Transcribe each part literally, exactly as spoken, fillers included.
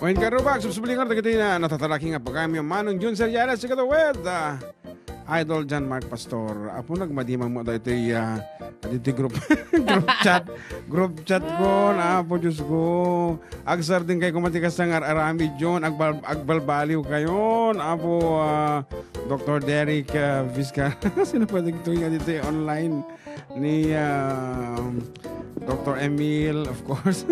Wen karubag, subsublikan dagiti na natatalaki nga pagayam, Manong Jun Seriales, sigado with, ah, Idol John Mark Pastor. Apo, nagmadiman mo daytoy, ah, ditoy group, group chat, group chat ko, na, Apo, Diyos ko. Agsardeng kayo kumati ka sa ngar-arami, John. Agbal-, agbalbaliw kayo, Apo, ah, Doktor Derek, ah, Vizcarra. Sino pa dito nga dito online? Ni, ah, Doktor Emil, of course.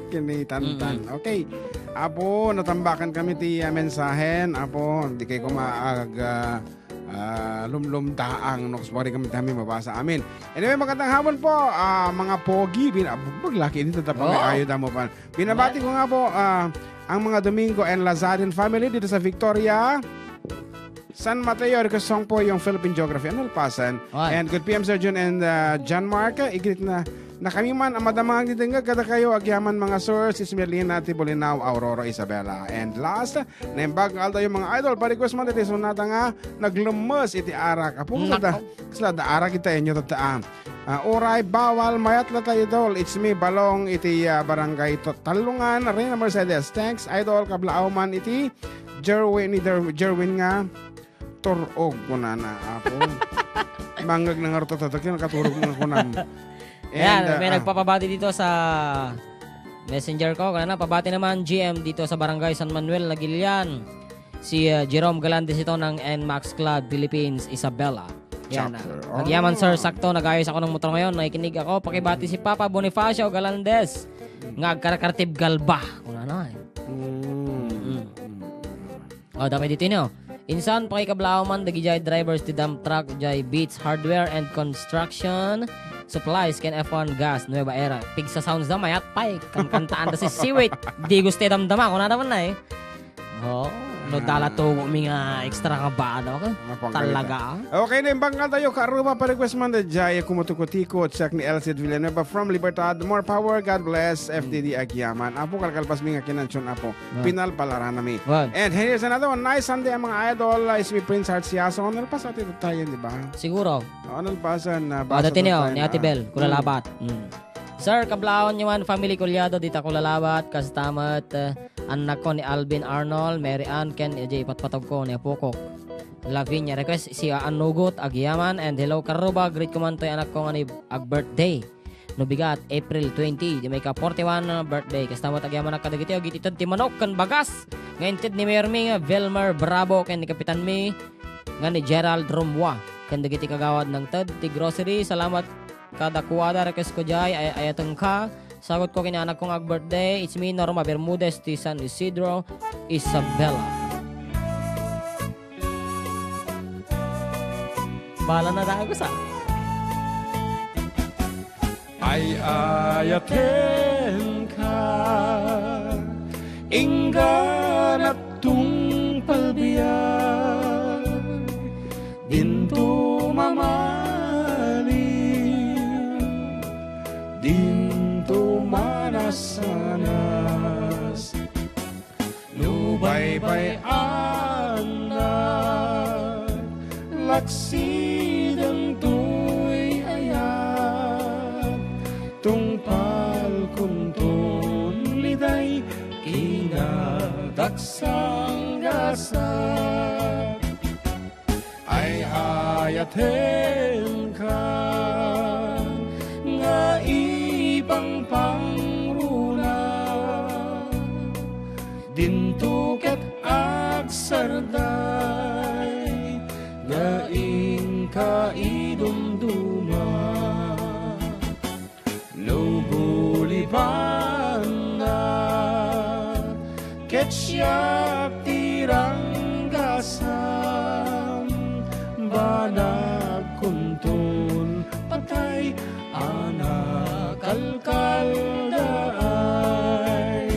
Kini Tantan. Mm-mm. Okay. Apo, natambakan kami ti, ah, mensahen. Apo, di kayo kumaag, ah, ah, lumlumdaang, no? Kasi kami, kami mabasa amin. Anyway, magandang hapon po, ah, mga pogi. Bin-, ah, maglaki din, tatapang Oo. Ayo damo pa. Binabati ko nga po, ah, ang mga Domingo and Lazarin family dito sa Victoria, San Mateo, request song po yung Philippine Geography, Analpasan. Ay. And good P M, Sir Jun and, uh, John Mark. Igrit na, na kami man, ang madamag ni Dengag, kada kayo, agyaman mga source, Ismerlina, Tibulinao, Aurora, Isabela. And last, naimbag nga aldaw yung mga idol, pa-request man, iti sunata nga, naglemes iti arak. Apo, Nako. Kasla da arak ita inyo, tata. Ah, uray, bawal, mayat la tayo, idol. It's me, Balong, iti, ah, barangay to-, Talungan, Reyna Mercedes. Thanks, idol, kablaaw man iti Jerwin, ni Der-, Jerwin nga turog, kunana, apo. Mangag na nga rito, tatak yun, nakaturog nga kunam. Ayan, And, ah, may ah, nagpapabati dito sa messenger ko. Kunana, pabati naman, G M, dito sa barangay San Manuel, Lagilian. Si, uh, Jerome Galandes ito ng N max Club Philippines, Isabela. Yan, ah. Chapter. Agyaman, sir, Oh. sakto, nag-ayos ako ng motor ngayon, nakikinig ako, pakibati si Papa Bonifacio Galandes, nga agkarakartib galba. Kunana, eh. Mm. Mm. Oh, dapat dito, no? Insan, pakikablaaw man, dagijay drivers ti dump truck, jay Beats Hardware and Construction Supplies, ken F one Gas, Nueva Era. Pigsa sounds da, mayat pay. Kankantaan da si Siwit. Di gusto damdama, kunana man na, eh. Oh, no, Ah. dala tubo mi nga extra nga bado ka. Mapanggalita. Talaga, ah. Okay, naimbag nga tayo, karuba, pa-request man da jay, kumutuko-tiko, check ni Elcid Villanueva from Libertad. More power, God bless, Mm. F D D Agiaman. Apo, kalkalpas mi nga kinansion, apo. Ah. Pinalpalaran na mi. Wan. And here's another one. Nice Sunday, ang mga idol. Uh, is mi Prince Heart Siason. Ano pa sa atin tayo, di ba? Siguro. Oh, ano pa sa na Bata basa tinio, tayo ni na? Ate Bel, Kulalabat. Mm. Mm. Sir, kablaon nyo man, family Kulyado, dita Kulalabat, kasta met, eh, anak ko ni Alvin Arnold, Mary Ann, ken ijay ipatpatog ko ni Apukok. Lavinia request, si Aan Nugot, Agiaman, and hello, Karuba, greet ko man toy anak ko nga ni ag-birthday. No bigat, April twenty, di may ka forty-one birthday. Kasta met agyamanak kadagiti agitited ti manok ken bagas nga inted ni Mayor mi nga Velmer Bravo ken ni Kapitan mi nga ni Gerald Romua ken dagiti kagawad nangted ti grocery. Salamat kadakuada, request ko jay, ay-, ayatengka. Sagot ko ken ni anak ko nga ag-birthday. It's me, Norma Bermudez, ti San Isidro, Isabela. Bala na dagus, ah. Ay-ayatenka, ingganak tungpal biag, dinto mamali, dinto manasanas. No baybay-annak, laksideng toy ayat, tungpal kunton liday kinadaksang gasat. Ay-ayatenka nga ipangpangruna, dinto ket agsarday nga inka idumduma. No gulipanna, ket siak ti ranggasam, banag kunton patay a nakalkaldaay.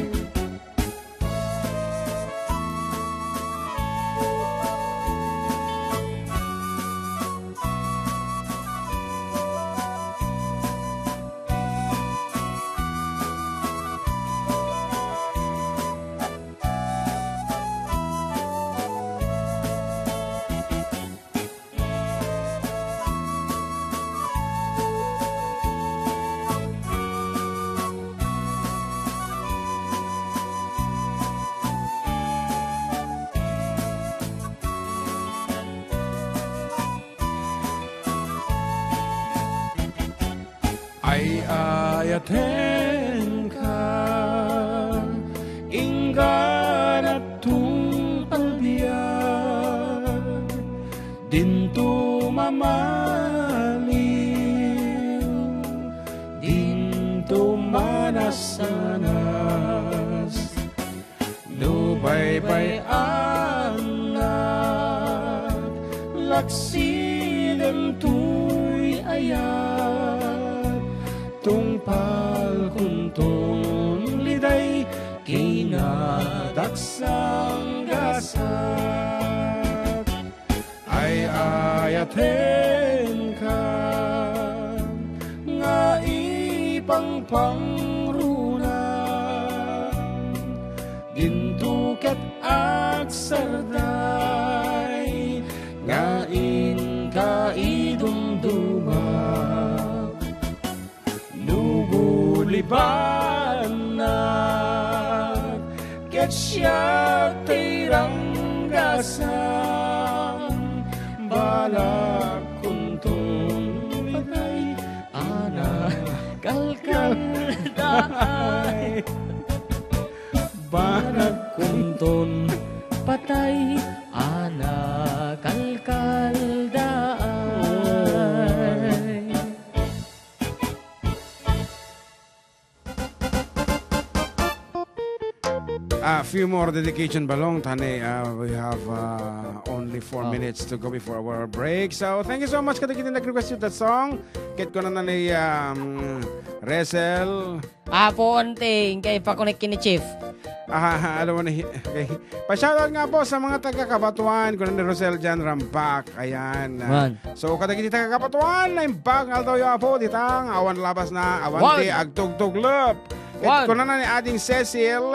Tenka, inggana tungpal biag, dinto mamaliw, dinto manasanas. No baybay-anak, laksiden toy ayat, tungpal kunton liday kinadaksang gasat. Ay-ayatenka nga ipangpangruna, dinto ket agsarday nga inka idumduma. No gulibanak ket siak ti ranggasam, balak kunton patay a nakalkaldaay. Balak kunton patay a nakalkaldaay. A few more dedication balong, tani, uh, we have, uh, only four Oh. minutes to go before our break. So, thank you so much kadagiti nag-request with that song. Ket kunana ni, um, Resel. Apo, onting, kay pakonek kini Chief. Ah, ano mo na, okay. Pa-shoutout nga po sa mga taga Cabatuan, kuna ni Rosel Jan Rampak. Ayan. Wan. So, kadagiti taga Cabatuan, naimbag nga aldaw yo, apo, dita, nga awan labas na, awan Wan. ti agtugtuglep. Ket Wan. kunana ni Ading Cecil,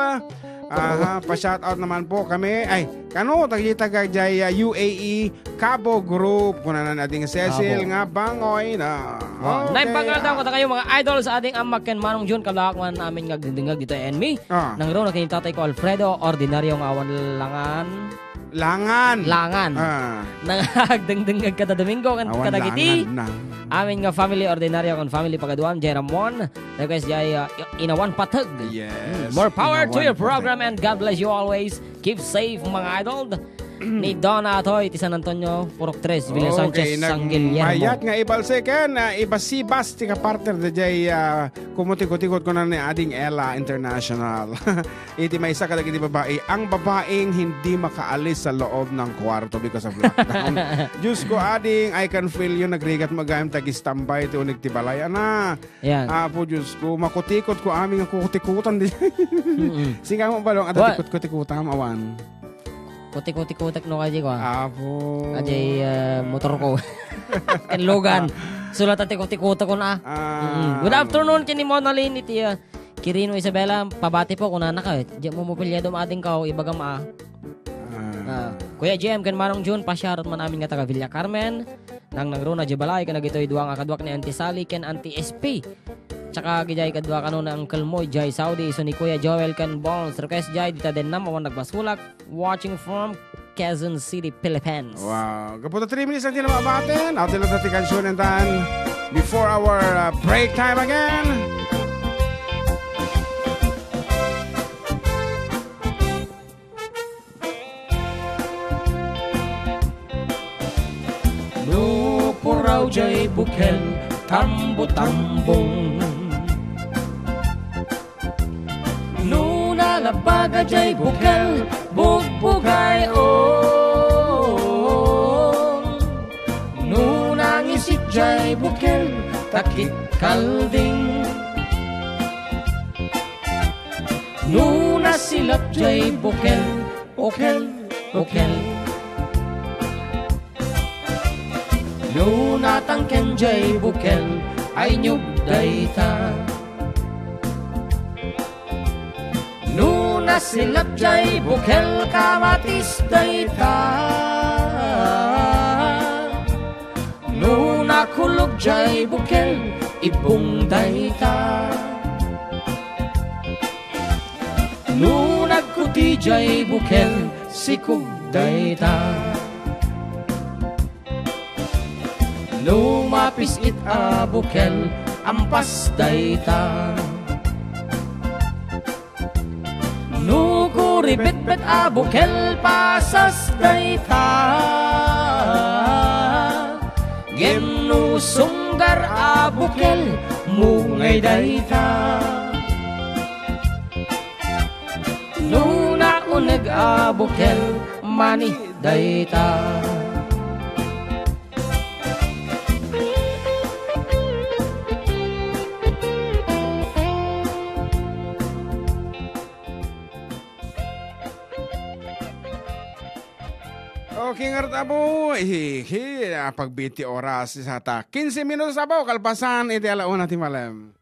aha, pa-shoutout naman po kami. Ay, kano, dagiti taga jay, ah, U A E, Cabo Group, kuna na ni Ading Cecil, Cabo. nga bangoy na. Wan. Okay, Naimbag nga aldaw, ah. kadakayo, mga idol, sa ating amak ken Manong Jun, kablak man amin nga agdingdingag dito, enmi. Ah. Nangruna ken tatay ko, Alfredo, ordinaryo nga awan langan. Langan. Langan. Ah. Nang agdengdengngeg kada Domingo, kan Awan kadagiti langan na. amin nga family, ordinaryo, kan family pagaduan, Jay Ramon, request jay, uh, Inawan Pateg. Yes. Mm, more power to Inawan your Pateg. program and God bless you always. Keep safe, mga idol. Ni Donna Atoy, ti San Antonio, Purok Tres, Villa Okay, Sanchez, San Guillermo. nagmayat nga ibalseken, ah, ibasibas ti kapartner da jay, ah, kumutikot-ikot ko na ni Ading Ella International. Iti maysa kadagiti babai, ang babaeng hindi makaalis sa loob ng kwarto because of lockdown. Diyos ko, ading, I can feel you. Nagrigat mo agayam, tag-istambay ti unig ti balay. Ana, Yan. Apo, Diyos ko, makutikot ko, aming ang kutikutan di. Mm-mm. Sika mo balong, ada Wa- ti kutikot-ikutam, awan. Kutikot-ikutek no, kaji ko, ah. Apo. Kaji, ah, motor ko. Ken Logan. Sulat ti kutikot ko na. Ah. Mm-mm. Good afternoon, kini Monalyn, iti, ah, Kirino Isabela, pabati po, kunana ka, eh. Di mo mopilya dumading ka, o ibagam, ah. Ah. Ah, Kuya Jem, ken Manong Jun, pa-shoutout man amin nga taga Villa Carmen. Nang nangruna di balay, ken dagitoy dua nga kaduak ni Auntie Sally, ken Auntie S P. Tsaka, gidiay kadua kano na Uncle Moy, jay Saudi, isu ni Kuya Joel, ken Bones. Request jay, dita den nam, awan nagbasulak. Watching from Quezon City, Philippines. Wow. Gapu ta three minutes lang din ang mabatin. Out lang ti kansunan tan before our, uh, break time again. No puraw jay bukel, tambo-tambong. No nalabaga jay bukel, bugbugay-on. No nangisit jay bukel, takit kalding. No nasilap jay bukel, okel, okel. No natangken jay bukel, ay nyug dayta. No nasilap jay bukel, kamatis dayta. No nakulog jay bukel, ibong dayta. No nagkuti jay bukel, sikog dayta. No mapis-it a bukel, ampas dayta. No kuribetbet a bukel, pasas dayta. Ngem no sunggar a bukel, mungay dayta. No nauneg a bukel, mani dayta. Okay, ngarud, Apo. Hihi, ah, pagbiit ti oras, isata. Quince minutos, Apo, kalpasan iti ala una ti malem.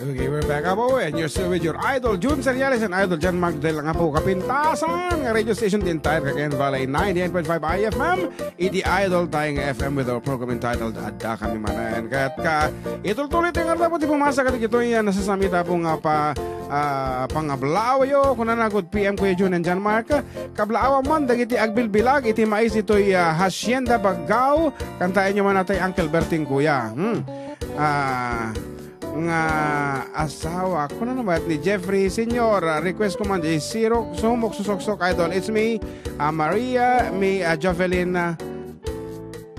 Okay, we're back, Apo, and you're still with your idol, Jun Seriales, and idol, John Magdel, nga po, kapintasan nga radio station, the entire Cagayan Valley, ninety-eight point five I F M, iti idol tayo nga F M with our program entitled Adda Kami Manen. Ket ka, itultuloy tayo nga po, ti pumasa, ket ito'y, ah, nasasamita po nga pa, ah, pangablaawyo, kunana, good P M, Kuya Jun and John Mark. Kablaawan man dagiti agbilbilag iti mais ito'y, ah, Hacienda Baggao. Kantaenyo man natay Uncle Berting, kuya. Hmm. Ah, nga asawa, kuna naman ni Jeffrey Senior, ah, request ko man di Sirok, Sumok, Susoksok, Idol, it's me, ah, Maria, me, ah, Jovelyn, ah,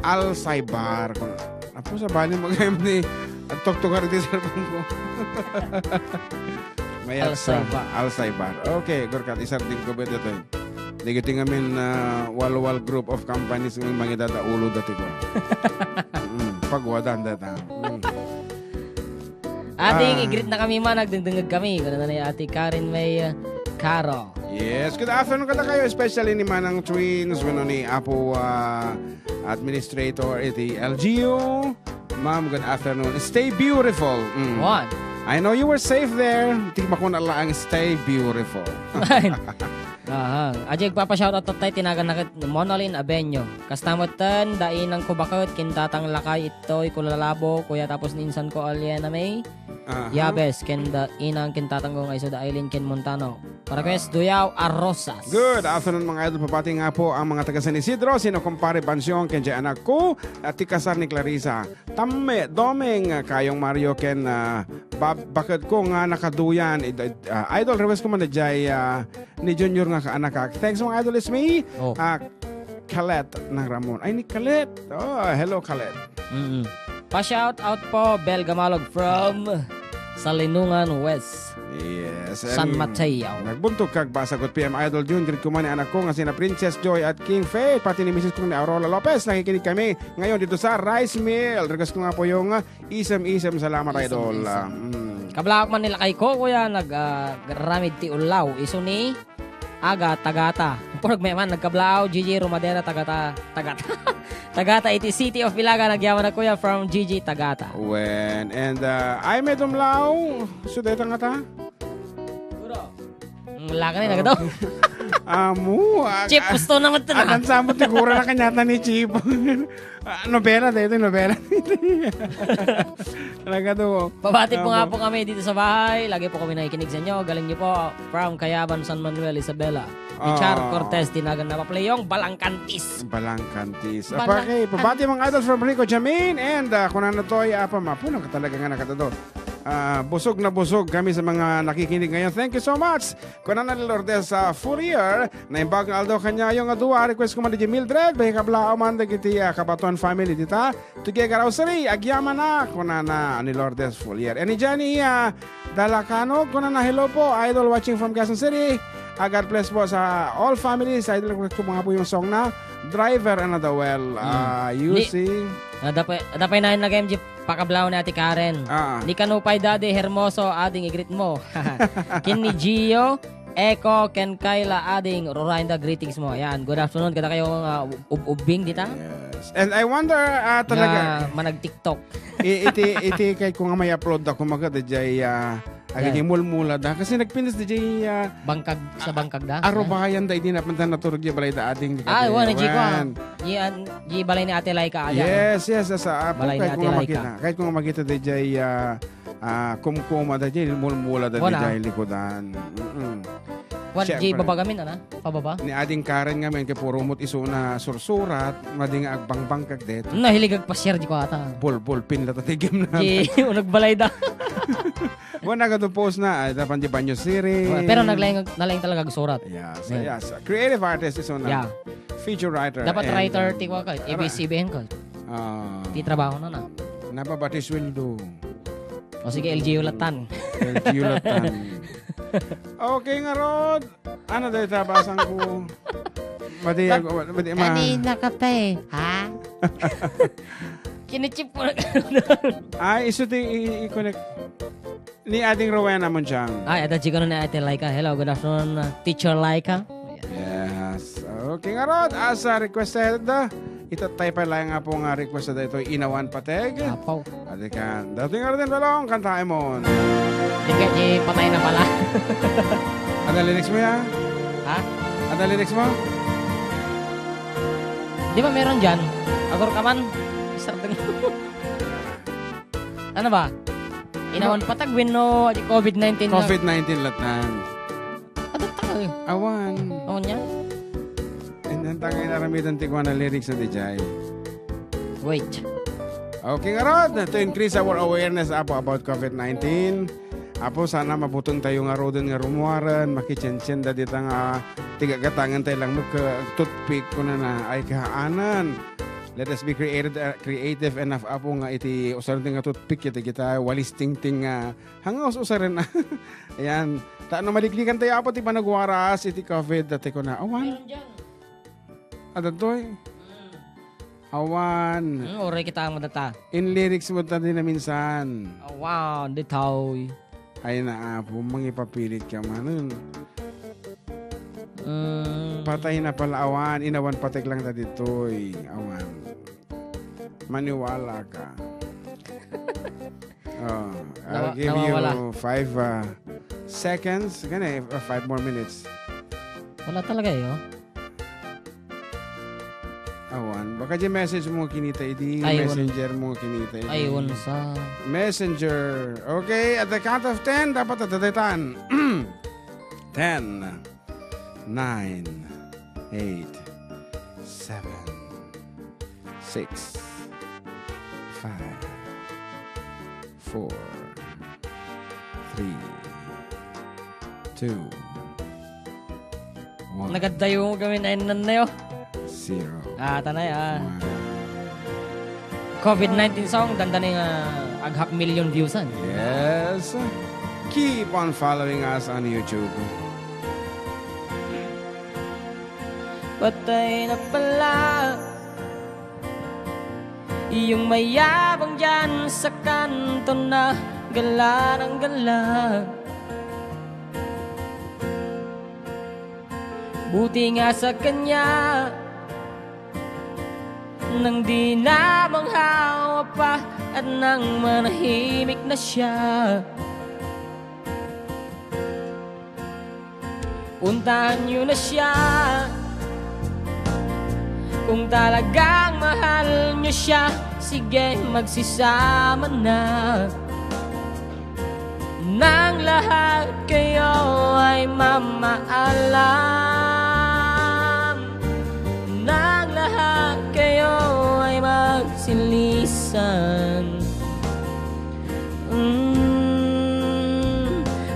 Alsaybar. Apo, sabali mo kayo ni, at tuktukar iti cellphone ko. Mayat sa Alsaybar. Alsaybar. Okay, gorkat, isar din ko ba dito? Dagiti ngamin, ah, walwal group of companies nga mangidada ulo dati ko. Mm, pagwadan data. Mm. Ati, Ah. i-greet na kami man, nagdengdengeg kami. Kuna na ni Ate Karen May, ah, Caro. Yes, good afternoon kada kayo, especially ni Manang Twins, wenno ni Apo, ah, Administrator iti L G U. Ma'am, good afternoon. Stay beautiful. Mm. One. I know you were safe there. Tikmakon na laang, stay beautiful. Aha. Adi, agpapa-shoutout tayo, tinagan na ket Monolin Abenyo. Kasta met ten, da inang ko baket, kin tatang lakay itoy, kulalabo, kuya tapos ninsan ko Aliena May. Aha. Yabes, ken da inang kin tatang ko nga iso da Aileen ken Montano. Para kuya, Ah. Duyaw a Rosas. Good afternoon, mga idol. Pabati nga po ang mga taga San Isidro, sino kumpare Bansyong, ken jay anak ko, at ti kasar ni Clarissa. Tamme, Doming, Kayong Mario, ken, ah, Bob, baked ko nga nakaduyan. Id-, id-, ah, idol, request ko man jay, ah, ni Junior nga kaanakak. Thanks, mga idol, it's me. Oh. Ah, Kalet ng Ramon. Ay, ni Kalet. Oh, hello, Kalet. Mm-mm. Pa-shout out po, Bel Gamalog from Salinungan West. Yes, San and Mateo. Nagbuntog kag basa ket P M Idol Jun, greet ko man ni anak ko nga sina Princess Joy at King Faith, pati ni Misis ko ni Aurora Lopez. Nakikinig kami ngayon dito sa Rice Mill. Request ko nga po yung, ah, Isem-Isem. Salamat, Isem, Idol. Isem. Ah, mm. Kablaak man nila kay ko, kuya, nag, ah, ramid ti ulaw. Isu ni Aga, Tagata. Pork may man, nagkablaaw, Gigi Romadera, Tagata, Tagata. Tagata iti City of Ilagan, nagyaman na kuya from Gigi, Tagata. Wen, and, uh, ay, may dumlaw. So, deta nga ta? Guro. Mm, laka na, nagadaw. Amu, ah, Chief, ah, gusto naman to na. Adan sa mo, tigura na kanyata ni Chief. Ah, nobela, deta, nobela. Talaga to. Pabati po Apo. nga po kami dito sa bahay. Lagi po kami nakikinig sa inyo. Galing niyo po from Cayaban, San Manuel, Isabela. Richard Ah. Cortez, tinagan na paplay yung Balangkantis. Balangkantis. Balang- Apa, okay, pabati, mga idol, from Rico Jamin and, ah, kunana to ay apa, mapuno ka talaga nga nakatado. Ah, busog na busog kami sa mga nakikinig ngayon. Thank you so much. Kunana ni Lourdes, ah, Fourier, naimbag nga aldaw kaniayo nga dua, request ko man di Mildred, bahi kablaaw man dagiti, ah, Kabaton family dita. Together, Rosary, agyaman na, kunana ni Lourdes Fourier. And ni Jenny, ah, Dalacano, kunana, hello po, idol watching from Quezon City. Ah, God bless po sa all families. Idol, request ko mga po yung song na Driver and the Well. Ah, Ni- you see? Ah, dapay, dapay na yung nag-M G pakablaw ni Ate Karen. Ah. Ni Kanupay Daddy Hermoso, ading i-greet mo. Kin ni Gio, Echo, ken Kayla, ading rurain da greetings mo. Ayan, good afternoon. Kada kayo nga ub-, ubing dita. Yes. And I wonder, ah, talaga. Nga manag-TikTok. I-, iti, iti kay ko nga may upload ako, maganda jay, ah, Yan. Agiti mulmula da. Kasi nagpintas di jay, ah, Bangkag, sa a-, bangkag da? Arubayan da, idi napantan naturog di balay da ading di Ah, kape. Wan, di ko, ah. Wan. Di, an-, di balay ni Ate Laika, ayan. Yes, yes, yes, ah, Balay ni kahit Ate ko nga Laika. makita, kahit ko nga makita di jay, ah, ah, kumkuma da jay, mulmula da di Wan, ah. jay likudan. Mm-mm. Wan, Siyempre. Di baba kami, ana? Pababa? Ni ading Karen nga men, kay puro mo't isu na sursurat, madi nga agbangbang kag deto. Nahilig agpasiar, di ko ata. Bol, bol, pin, lata ti game na. Di, unag balay da. Wan, nagadu post na, ay, dapan di Banyo Siri. Pero naglaing, nalaing talaga agsurat. Yes, Yeah. yes. Creative artist is una. Yeah. Feature writer. Dapat and, writer, uh, ti kwa ka, ara. A B C B N ka. Ah. Ti trabaho na na. Napabati sweldo. O sige, L G U latan. L G U latan. Okay, ngarud. Ano daw ita, basang ko? Madi, Sa-, madi, ma- Kanina ka pa eh, ha? Kinichip mo na. Ay, isu ti i-, i-connect. Ni Ading Rowena Munchang. Ay, adda chikano ni Ate Laika. Hello, good afternoon, uh, Teacher Laika. Yes. Okay, ngarud, as, uh, requested, uh, itattay pa lang nga po nga request na ito, Inawan Pateg. Apaw. Adi ka, dating nga rin balong, kanta mo. Di ka, di patay na pala. Ano lyrics mo yan? Ha? Ano lyrics mo? Di ba meron dyan? Agor ka man? Isardeng. Ano ba? Inawan patag wenno, di covid nineteen na. covid nineteen latan. Ano tayo? Awan. Oh, niya? And then, tangay na ramitan ti kuwan na lyrics na di jay. Wait. Okay, ngarud, to increase our awareness, Apo, about covid nineteen. Apo, sana mabuteng tayo ngaruden nga rumuaren, makichenchen da dita nga tigagatangan tayo lang magka-, toothpick, kuna na, ay kahaanan. Let us be creative, uh, creative enough, Apo, nga iti usaran ti nga toothpick, iti kita walis tingting nga, hanga us-usaren. Ayan. Ta no maliklikan tayo, Apo, ti panagwaras iti covid, dati ko na, awan. Meron dyan. Adatoy. Mm. Awan. Mm, uray kita ang madata. In lyrics mo ta din na minsan. Awan, ditoy. Ay na, Apo, mangipapilit ka manen. Mm. Patay na pala, awan. Inawan patek lang ta ditoy. Awan. Maniwala ka. Oh, I'll Nawa-, give nawawala. you five, uh, seconds. Gani, uh, five more minutes. Wala talaga eh, oh. Awan. Baka di message mo kinita idi, Ay, un- messenger mo kinita idi. Ay, unsa. Messenger. Okay, at the count of ten, dapat at the ten. Ten, nine, eight, seven, six, five, four, three, two, one. Nagaddayo mo kami na innan na yo. Zero. Ah, tanay, ah. One. covid nineteen song, dandani nga ag half million views-an. Yes. Keep on following us on YouTube. Patay na pala. Yung mayabang dyan sa kanto na galarang-gala. Buti nga sa kanya, nang di na manghawa pa at nang manahimik na siya. Puntahan niyo na siya. Kung talagang mahal niyo siya, sige, magsisama na. Nang lahat kayo ay mamaalam, nang lahat kayo ay magsilisan. Mm,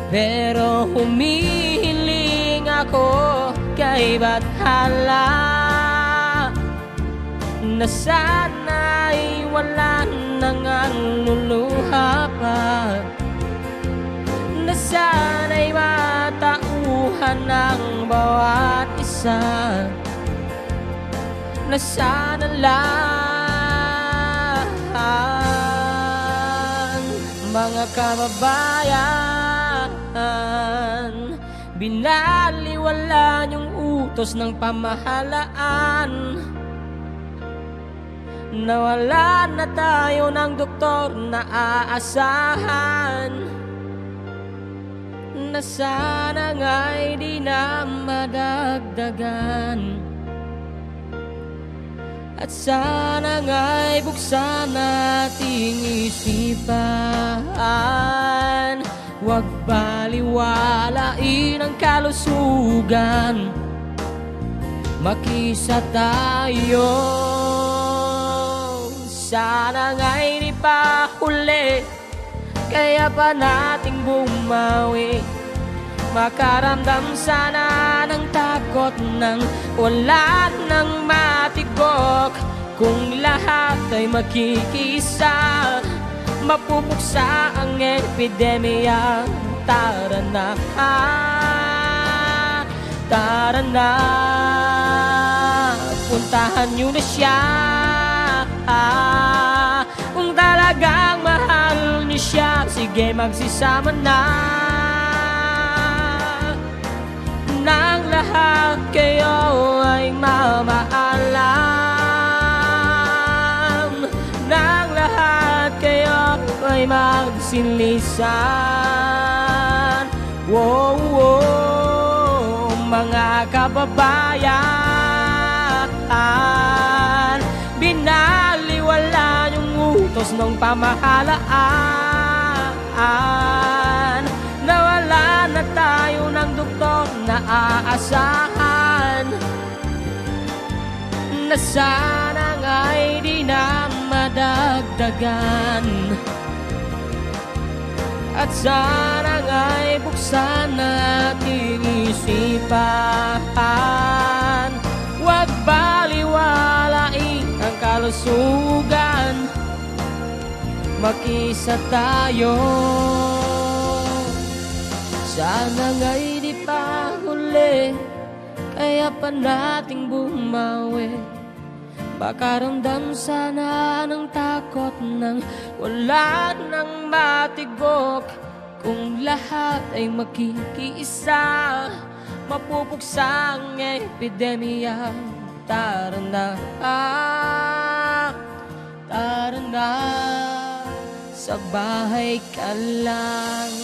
pero humihiling ako kay Bathala na sana'y wala nang luluha pa, na sana'y matauhan ng bawat isa, na sana lang, mga kababayan, binaliwala niyong utos ng pamahalaan. Nawalan na tayo ng doktor na aasahan, na sana nga'y di na madagdagan, at sana nga'y buksan ating isipan. Huwag baliwalain ang kalusugan. Kan makisatayo. Sana ngay di pa huli, kaya pa nating bumawi. Makaramdam sana ng takot nang wala nang matigok. Kung lahat ay makikiisa, mapupuksa ang epidemya. Tara na, tara na, puntahan niyo na siya. Kung talagang mahal niyo siya, sige, magsisama na. Nang lahat kayo ay mamaalam, nang lahat kayo ay magsinlisan. Wow, wow, mga kababayan, binaliwala yung utos ng pamahalaan. Nawala na tayo ng doktor na aasahan, na sana nga'y di na madagdagan. At sana nga'y buksan na ating isipan. Huwag baliwalain ang kalusugan. Makisa tayo. Sana nga'y di pa huli, kaya pa nating bumawi. Makaramdam sana ng takot nang wala nang matigok. Kung lahat ay makikiisa, mapupuksa ang epidemya. Tara na, tara na, sa bahay ka lang.